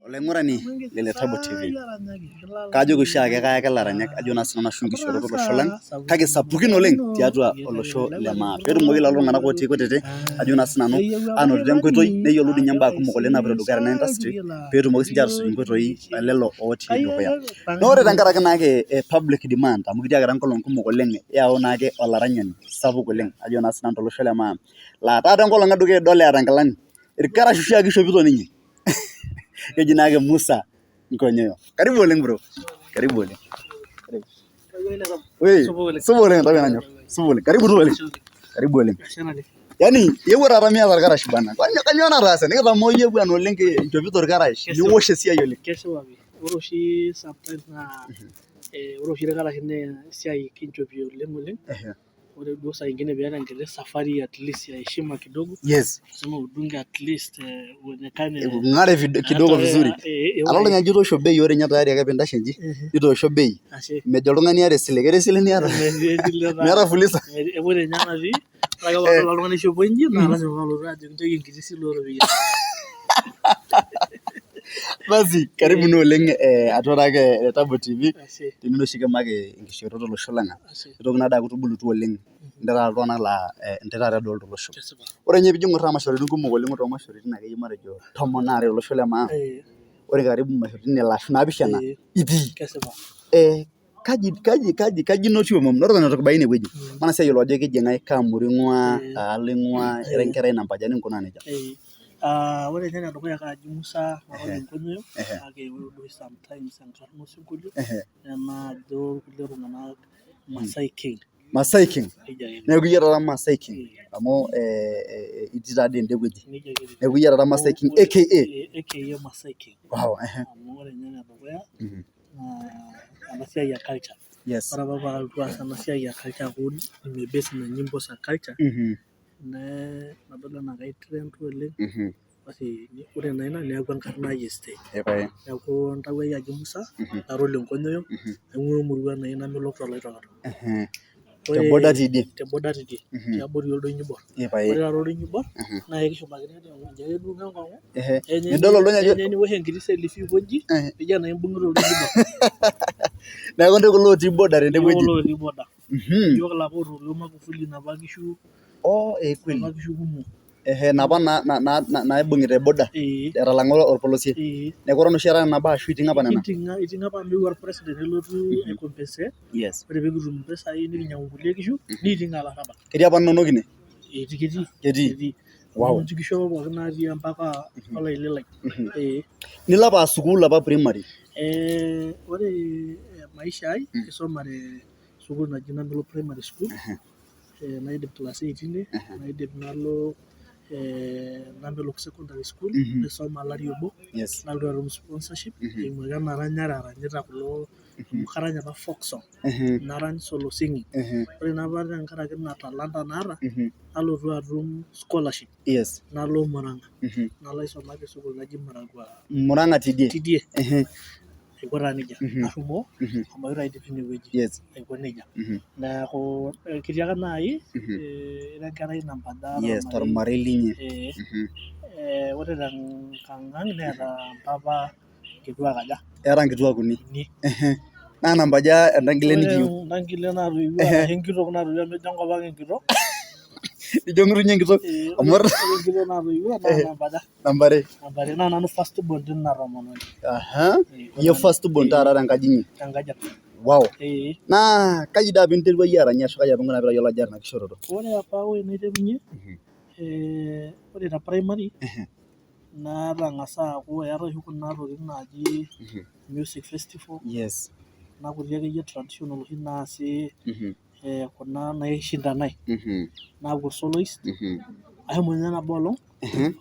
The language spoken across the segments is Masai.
Olaing'urani le Letabo TV, kajoki oshiake kayaki ilaranyak ajo naa sinanu ashu nkishoorot olosho lang' kake sapukin oleng' tiatua olosho le maa peetumoki lelo tung'anak otii kutitik ajo naa sinanu anotito enkoitoi neyiolou dii ninye imbaa kumok oleng' naapoito dukuya tena industry peetumoki sininche aatusuj inkoitoi elelo otii dukuya. Naa ore tenkaraki naake public demand amu kitiakita nkolong'i kumok oleng' yau naake olaranyani sapuk oleng' ajo naa sinanu tolosho le maa laa taata enkolong' edukuya idol eeta nkilani, irkarash oshiake ishopito ninye keji naake Musa Nkonyoyo. Karibu oleng bro, karibu oleng. Wei, supa oleng entoki nanyor. Supa oleng. Karibu tu oleng. Karibu oleng. Yaani iyewuo taata miata irkarash bana. Kanyoo nataase? Nikitamoo iyie bwana oleng inchopito irkarash, niwosh esiai oleng. Kesipa pi. Ore oshi sometimes naa ore oshi irkarash naa esiai kinchopi oleng oleng. Ore duo saa ingine piata enkiti safari at least ya heshima kidogo. Yes. Lazima udunge at least uonekane. Ung'are kidogo vizuri. Adolta ninye ajo itoosho bei ore ninye tayari ake piintashe nji, nitoosho bei. Ashe. Mejo oltung'ani iyata esile, ketii esile niata? Metii esile taata. Miata fuliza? Ore ninye enatii, ore ake paadol oltung'ani oishopo inji naa lazima paalotu ajoki nchooki enkiti sile ooropiyiani. Basi karibu naa oleng atua taake Letabo TV Ashe. tene oshi kiimaki nkishoorot olosho lang. Ashe. Nitoki naa aaku itubulutua oleng intae taata iltung'anak laa intae taata edol tolosho. Kesipa. Ore ninye piijo aing'or imashoritin kumok oleng too mashoritin akeyie matejo tomon aare tolosho le maa, ore karibu imashoritin ile ashu naapishana itii. Kesipa. Kaji kaji kaji kaji inotio ore eton eitu kibaya inewueji matang'as ayiolou ajo keji ng'ae kaa murua ing'ua, alo ing'ua, ira enkerai namba aja ninkunaa nejia. Ore ninye enedukuya kaaji Musa Ole Nkonyoyo kake ore duo oshi sometimes enkarna osinkolio naa naajo kulie tung'anak Masai King. Masai King. Nejia ake. Neeku iyie taata Masai King amu itii taadii ende wueji. Nejia ake etiu. Neeku iyie taata Masai King aka. AKA Masai King. Wow. Amu ore ninye enedukuya naa ena siai e culture. Yes. Ore apa paalotu aas ena siai e culture aaku nimebase ina nyimbo za culture nadol enaa kai trend oleng basi ore naa ina neeku enkarna ai e stage. Neeku entawuo ai aji Musa nara ole Nkonyoyo naing'ua emurua naji Namelok toloitokitok. Te border tidie. Te border tidie tiabori oldonyio oibor. Ore taata oldonyio oibor naa ekishubakini inji ake edung'o enkong'u Nidol oldonyio ajo kenya niwosh enkiti selfie aikonji nijo enaa imbung'ita oldonyio oibor. Neeku intae kulo otii border tende Iyiok wueji. kulo otii border. Iyiok ilapa otookio Magufuli inapa kishu Oh ee kweli. inapa kishu kumok. Ehe napa naibung'i te border etalang'a orpolosie. Neeku eton oshi eetae nena baa ashu iting'o apa nena? Iting'o apa amu eewuo orpresident nelotu ai compensate Yes. ore pee kitum impisai nikinyang'u inkulie kishu niiting olarrabal. Ketii apa inonok ine? Ketii. Ketii? Wow. Ninche nkishu apa pookin natii mpaka olaili lai. Ee. Nilo apa sukuul apa primary? Ore maisha ai aisumare sukuul naji Namelok primary school naidip class eight tine naidip nalo Namelok secondary school naisoma olari obo nalotu atum sponsorship eimu ake ena ranyare aranyita kulo amu karany apa folk song narany solo singing ore naa apa tenkaraki ina talanta naata nalotu atum scholarship nalo Murang'a nalo aisoma te sukuul naji Maragua Murang'a tidie? Tidie. Aiko taa nejia ashumo omaeu aidip tine wueji aiko nejia neeku ketii ake naaji ira enkerai namba aja Yes, tormarei linyi. Ore tenkang ang neeta mpapa nkituak aja? Eeta nkituak uni. Uni. Naa namba aja entangile nikiyieu? Ore entangile natoiwuo arashu enkitok natoiwuo amu ejo enkop ang enkitok. Ijo ng'utunyi enkitok? Ore enkitok natoiwuo naa namba aja? Namba are. Namba are naa nanu first born tina tomononi. Iyie first born taata tenkaji inyi? Tenkaji ang. Wow. Naa kaji dii apa interua iyie arany ashu kaji apa inkuna piitayiolo ajo iyata ina kishoroto? Ore apa ewueji naiterunye, ore te primary natang'asa aaku eetae oshi kuna tokitin naaji music festival Yes. kuna kuti akeyie traditional oshi naasi kuna naishindanai naaku soloist ashomo ninye nabo olong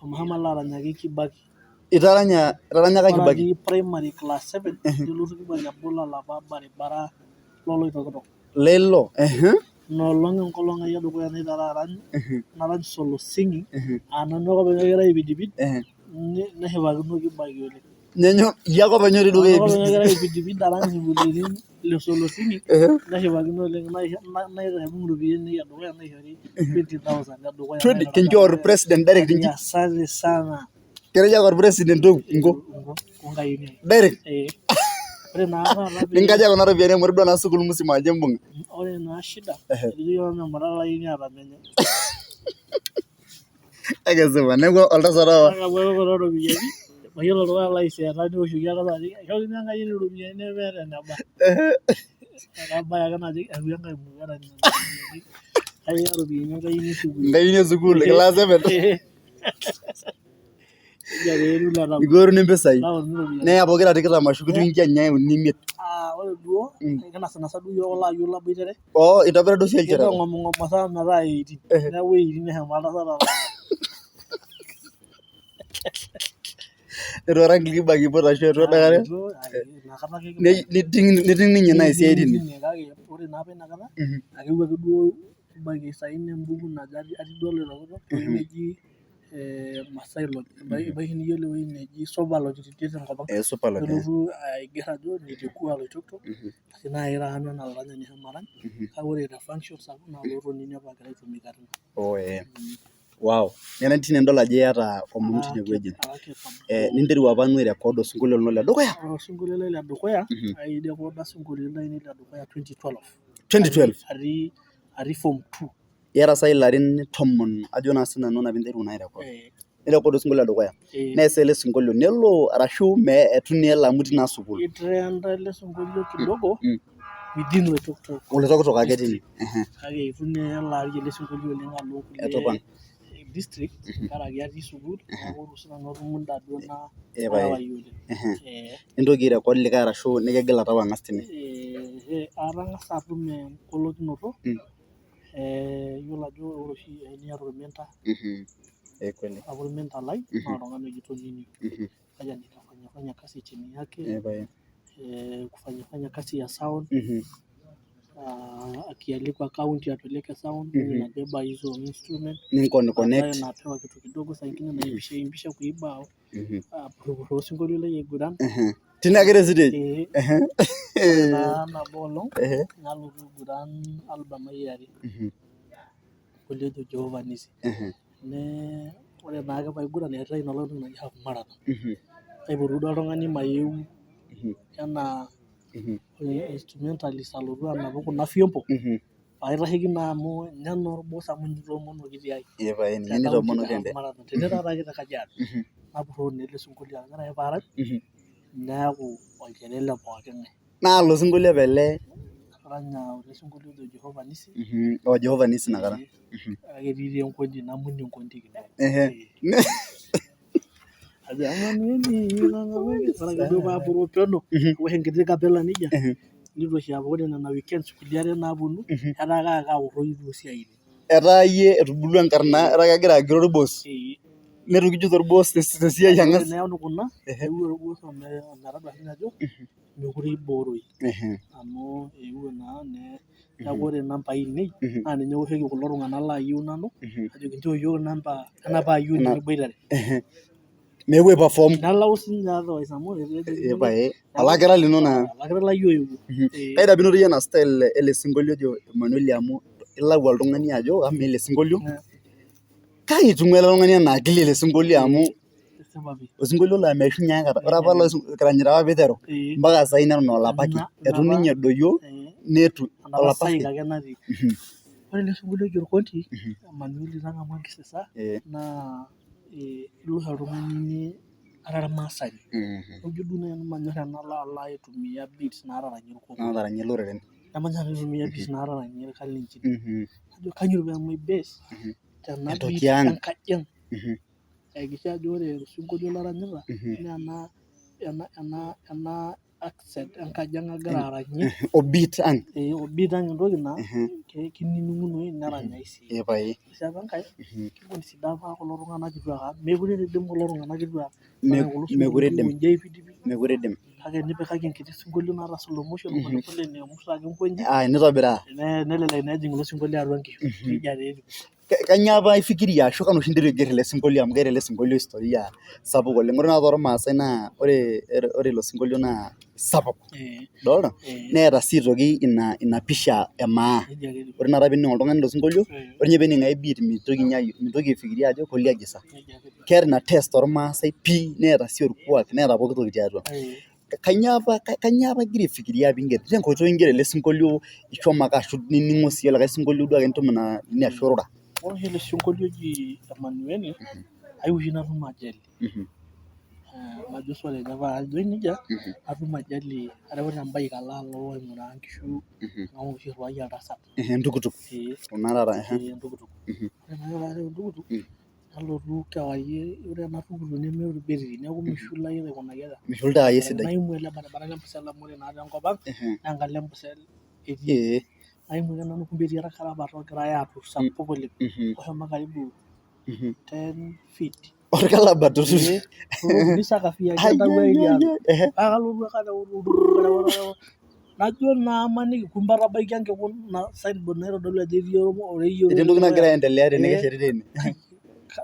omeshomo alo aranyaki Kibaki. Itaranya itaranyaka Ore Kibaki? atii primary class seven nelotu Kibaki abol olapa baribara loloitokitok. Lelo? Ina olong enkolong ai edukuya naiteru arany, narany solo singing, aa nanu ake openy ogira aipidipid, neshipakino Kibaki oleng. Nenyo, iyie ake openy otii dukuya Nanu ake openy ogira aipidipid arany isinkolioitin le solo singing, neshipakino oleng naitayu iropiyiani ainei edukuya naishori 20,000 edukuya. Kinchoo orpresident direct inchi. Asante sana. Ketejo ake orpresident inko. Inko onkayioni ainei. Direct. Ee. Ore naa taata pee Ninkaja kuna ropiyiani amu itodua naa sukuul musima ajo imbung'a. Ore naa shida, etijoki apa memuta olayioni oota menye. Kake esipa, neeku oltasat aawa. Kake ore kuna ropiyiani, mayiolo oltung'ani laiseeta neoshoki oltasat ajoki aishooki ninye enkayioni iropiyiani nemeeta eneba. Kabaya ake najoki atua Enkai meeta nena ropiyiani. Kaya iropiyiani enkayioni e sukuul. Enkayioni e sukuul class seven. Nejia taa etiu ile Tabora. Nikioruni impisai. Naoruni iropiyiani. Neya pokira tikitam ashu kitii inche uni imiet. Ah, ore duo, kinasinasa duo iyiook kulo ayiok laboitare. Oo, itobira duo sii olchoreta. Kitang'oming'omo saa metaa 18. Neeku 18 eshomo oltasat alak. Eitu orangi Kibaki eipot ashu eitu aikata? Inakata ake Kibaki. Niting ninye ina siai tine. Kake ore naa apa inakata, ekeewuo ake duo Kibaki aisain embuku najo atii duo Oloitokitok tewueji neji Maasai Lodge. Ebaiki niyiolo ewueji neji Soba Lodge tidie tenkop ang. Eh, Soba Lodge. Nelotu aiger ajo nilikuwa Oloitoktok, asi naa ira nanu enaa olaranyani oshomo arany, kake ore te function sapuk naa olootonini apa ogira aitumika tine. Oh ee. Wow. Nena tine nidol ajo iyata omom tine wueji. Eh, ninteru apa anu airecord osinkolio lino ledukuya. Ore osinkolio lai ledukuya, airekoda isinkolioitin lainei ledukuya 2012. 2012? Atii form 2. Iyata sai ilarin tomon ajo naa sinanu naa pinteru naa airecord. Nirecord osinkolio ledukuya. Neesa ele sinkolio nelo arashu eitu naa elo amu itii naa sukuul. Itrenda ele sinkolio kidogo within Oloitoktok. Oloitoktok ake tine. Kake eitu naa elo ari ele sinkolio oleng alo Eitu nkulie district tenkaraki atii sukuul neeku eitu sinanu atum muda duo narewayie oleng. Nintoki airecord likae arashu nikigila tau ang'as tine? Atang'asa atum engolokinoto yiolo ajo ore oshi teniata ormentor, ore apa ormentor lai naa oltung'ani oji Tonini. Kaja nikafanyafanya kazi chini yake, kufanyafanya kazi ya sound, akialikwa county apeleke sound, mimi nabeba hizo instrument, Ninconnect. napewa kitu kidogo saa ingine naimbisha imbisha kuiba apurupuroo osinkolio lai aiguran. Tine ake te stage? Ore naa nabo olong nalotu aiguran album ai eare osinkolio ojo Jehovah Nissi. Ore naake paiguran eetae ina olong entoki naji half marathon. Naipotu duo oltung'ani mayeu enaa instrumentalist alotu anapu kuna vyombo paitasheki naa amu ninye naa orboss amu ninye itoomonuoki tiai. Ee pae ninye nitoomonuo tende. Tene taatoi ake te Kajiado. Napurroo naa ele sinkolio ore ake paarany neeku olchore le pooki ng'ae. Naa ilo sinkolio apa ele? Ataranya ele sinkolio ojo Jehovah Nissi. O Jehovah Nissi inakata. Kake etii taa enkondi namunie enkondi kidogo. Ajo ore ake duo paapuroo peno awosh enkiti kapela nejia nitu oshi aaku ore nena weekends kulie are naaponu etaa kaaworoki duo isiaitin. Etaa iyie etubulua enkarna etaa kegira agiroo orboss. Neitu kijut orboss tesiai ang'as. Ore naa kuna eewuo orboss ometadua sinye ajo mekure ibooroyu amu eewuo naa neeku ore inambai ainei naa ninye ewoshoki kulo tung'anak laayieu nanu ajoki nchoo iyiook inamba enapa ayioni nikiboitare. Meeu aiperform. Nelau sininye otherwise amu Ee pae olakira lino naa. Olakira lai oewuo. Kai doi apa inoto iyie ena style ele sinkolio ojo Emanueli amu ilau oltung'ani ajo amaa ele sinkolio kai itung'ua ele tung'ani ena akili ele sinkolio amu osinkolio laa meishunye aikata. Ore apa ilo kiranyita apa piiteru mpaka saai neton aa olapake. Eitu ninye edoyio neitu olapake. Ake natii. Ore ele sinkolio oji Orkoti Emanueli tang'amu enkisisa naa ilo oshi oltung'ani ara ormaasani nijo duo naaji manyor enalo alo aitumia beats nataranyie irkokoyo. Naataranyie iloreren. Nemanyor nanu aitumia beats nataranyie irkalenjin. Najo kainyioo pee maibase tena beat enkaji ang'. Aiakikisha ajo ore osinkolio laranyita naa ena accent enkaji ang agira aranyie. O beat ang'. O beat ang' entoki naa kinining'unoyu neranyayu sii. Ee pae. Ore sii apa enkae kiconsider apa kulo tung'anak kituak amu mekure doi eidim kulo tung'anak kituak. Mekure eidim. Mekure eidim. Kake nipikaki enkiti sinkolio naata slow motion polepole naa ake nkoji. Ah, nitobiraa. Nelelek naa ejing ilo sinkolio atua nkishu. Nejia taa etiu. Kainyoo apa ifikiria ashu kanu oshi interua aiger ele sinkolio amu keeta ele sinkolio historia sapuk oleng. Ore tenakata tormaasai naa ore ilo sinkolio naa sapuk. Idolta? Neeta sii aitoki ina pisha e maa. Ore tenakata piining oltung'ani ilo sinkolio, ore ninye peening ai beat mitoki ninye mitoki aifikiria ajo koliaji sa. Keeta ina taste ormaasai pii neeta sii orkuak neeta pooki toki tiatua. Kainyoo apa kainyoo apa igira aifikiria piinger? Tenkoitoi ingero ele sinkolio ishomo ake ashu inining'o sii olikae sinkolio duo ake nitum ina nini ashu irura? Ore oshi ele sinkolio oji Emanueli, aewuo oshi natum ajali. Majo sore ninye paajo nejia, atum ajali areuta e bike alo alo aing'uraa nkishu, neeku oshi airriwaki oltasat. Entukutuk Ee. Kuna taata. Ee entukutuk. Ore naake paareu entukutuk, nalotu kewarie, ore ena tukutuk nemeeta olbetiri neeku mishu light aikunaki aja. Mishu iltaai esidai. Naimu ele baribara lempusel amu ore naatoi enkop ang' naa enkalo empusel etii. Naimu ake nanu kumbe etii olkarabat ogirae aatur sapuk oleng', oshomo karibu 10 feet. Orkalabat otuturo. Ee, nisakafiyaki entawuo ai tialo. Paa kalotu ake areu oltukutuk najo naa amaniki kumbe atabaikia enkekun signboard naitodolu ajo etii oreyiet. Etii entoki nagira aendelea tene keshetitae ene.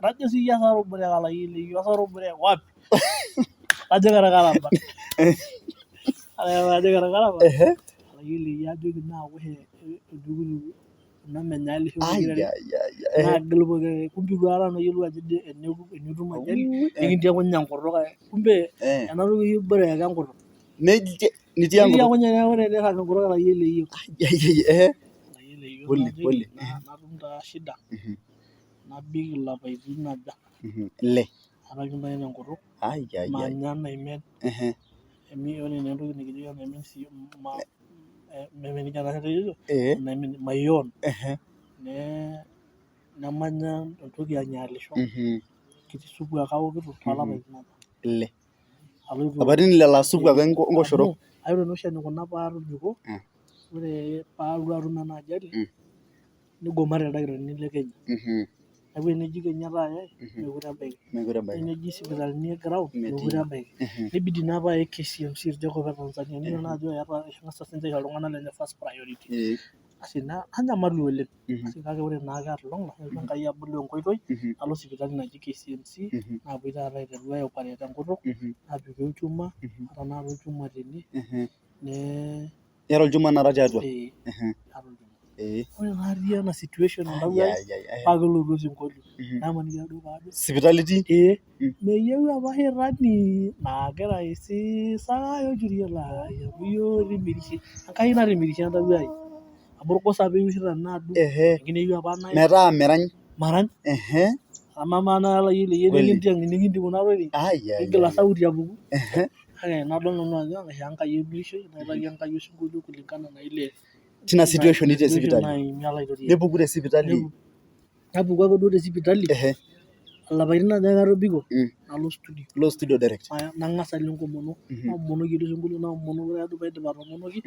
Najo siiyie osaru brake alayieleyio osaru brake wapi? Najing orkarabat. Ore paajing orkarabat alayieleyio ajoki naawosh oltukutuk kuna menyaalisho pokirare naagil pokirare kumbe itu aikata nanu ayiolou ajo tenitum ajali nikintiakunye enkutuk kumbe ena toki oshi brake enkutuk. Nikintiakunye neeku tenirag enkutuk alayieleyio. Alayieleyio najoki natum taa shida nabik ilapaitin aja. Ile. Aata kintayu tenkutuk manya enaimen ore naa entoki nikijo yiok enaimen mayon nemanya entoki anyaalisho enkiti supu ake aokito toolapaitin aja. Ile. Ilapaitin ile laa supu ake inkoshoro. Aetuo naa oshi enikuna paatobiko ore paalotu atum ena ajali nigomate ildakitarini le Kenya. Neeku eneji Kenyatta eyai meekure ebaiki, eneji sipitalini e ground meekure ebaiki. Nibidi naa paayai KCMC tenkop e Tanzania nidol naa ajo eng'asa sininche aisho iltung'anak lenye first priority. Asi nanyamalu oleng' kake ore naake at long last nelo Enkai abol enkoitoi nalo sipitali naji KCMC naapuoi taata aiteru ai operate enkutuk aapik olchuma, aata tenakata olchuma tene Iyata olchuma tenakata tiatua? Ee aata olchuma. Ore naa atii ena situation entawuo ai paa kelotu osinkolio namaniki aduo paajo Sipitali itii? Ee meyieu apa shetani nagira aisisai olchore lai amu iyie otimirishe. Enkai natimirishe entawuo ai amu orgos apa eyieu shetani naadung neyieu apa naye. Metaa mirany. Marany. Amaa naa olayioni tenikinting kuna tokitin nigil osauti apuku. Kake nadol nanu ajo aisho Enkai emirisho naitaki Enkai osinkolio kulingana na ile Tina situation nitii sipitali. naimie Olaitoriani. Nipuku te sipitali. Napuku ake duo te sipitali ilapaitin aja ake atobiko nalo studio. Ilo studio direct. Nang'as alo enkomono naomonoki ele sinkolio naomonoki ore ake paidip atoomonoki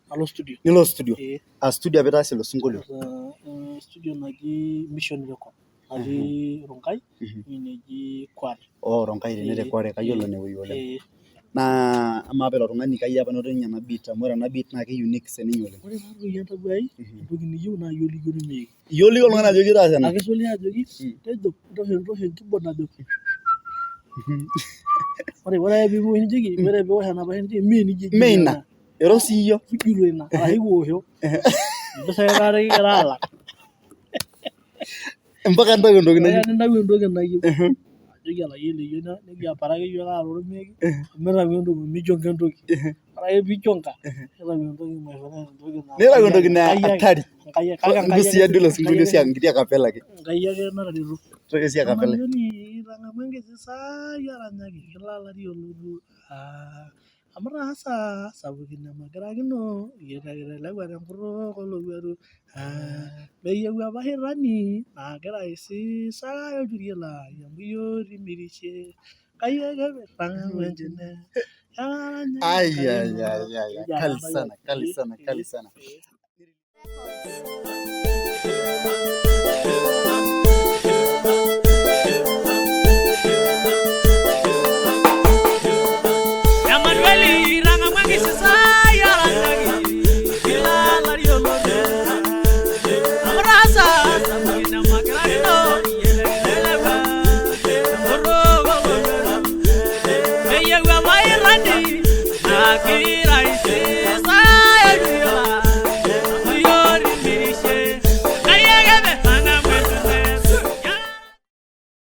nalo studio. Nilo studio. Ee. Aa studio apa itaasa ilo sinkolio? Studio naji Mission Record natii Ronkai ewueji neji Kware. Oh Ronkai tene te Kware kayiolo inewueji oleng. Naa amaa apa ilo tung'ani kai apa inoto ninye ena beat amu ore ena beat naa ki unique sininye oleng. Ore taatoi entawuo ai entoki niyieu naa iyie oliki olmeek. Iyie oliki oltung'ani ajoki taasa ena? Akisoli ajoki tejo toosho enkeyboard najo ore ake piiwosh nijoki ore piiwosh ena nijoki mee nejia eji Mee ina, ero siiyio. Tujuto ina arashu kiosho impisai taata kigira aalak. Mpaka nintayu entoki nayieu. Nintayu entoki nayieu. Najoki olayioni nikiapare ake yiok aarare ormeek omitayu entoki michonga entoki. Ore ake piichonga nitayu entoki my friend entoki naa Nitayu entoki naa hatari. Enkai ake Ngusia duo ilo sinkolio sii enkiti acapella ake. Enkai ake natareto. Toki sii acapella. Emayioni itang'amua enkiti saai aranyaki kila olari olotu amu itaasa sapukin nemagirakino itelekua tenkutuk olowuaru meyieu apa shetani nagira aisisai olchurie lai amu iyie otimirishe Enkai ake tang'amu enchune Ai ai ai ai kali sana kali sana kali sana. Emanueli. Thank you.